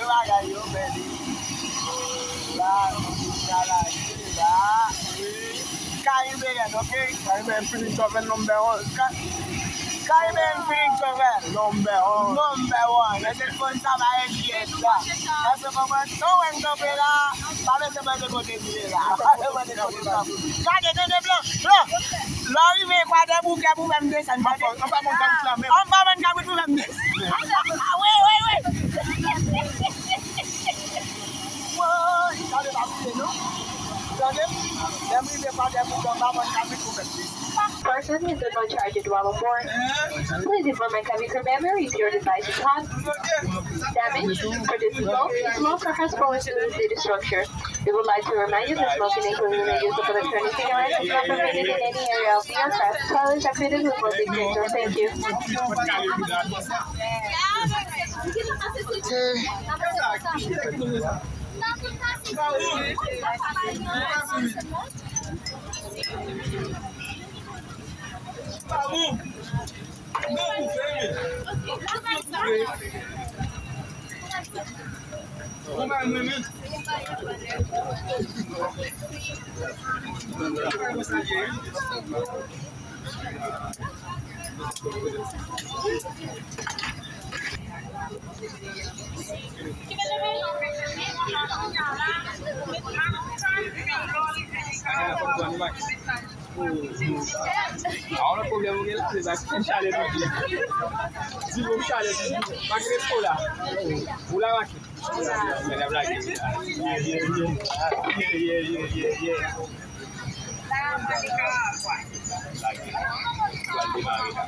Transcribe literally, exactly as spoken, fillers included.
Bagay yo bèl. La, nou vin garaje la. Wi. Caribbean, ok? Caribbean Feeling Travel number one. Ka- Caribbean Feeling Travel. Number one. Number one. Èske l konn sa va enkyèt la? Èske w konprann? Sa w wè m kanpe la, pa bezwen mande kote m ye la. Pa bezwen mande kote m ye. Gade, tande blan, blan. Lè w rive Kwadèboukè pou fè m desann, tande. Anba mòn kabrit la menm. Anba mòn kabrit pou fè m desann. Wi, wi, wi. Woy, tande pa bliye non. Tande, lè m rive Kwadèboukè anba mòn kabrit pou fè m desann. Person is not charged while on board. Please inform my cabin crew member if your device is hot, damaged, or dissolved. If smoke occurs, forward to the safety structure. We would like to remind you that smoking, including the use of electronic cigarettes, is not permitted in any area of the aircraft. Silence activities will not be scheduled. Thank you. A, yon lòt pwoblèm ou gen la, se sa ki chalè toujou. Di nou chalè toujou. Make resto la. Ou la make. Nèg ap lage. Yeah, yeah, yeah. Yeah, yeah, yeah, yeah, yeah. Lage. Pral demare la.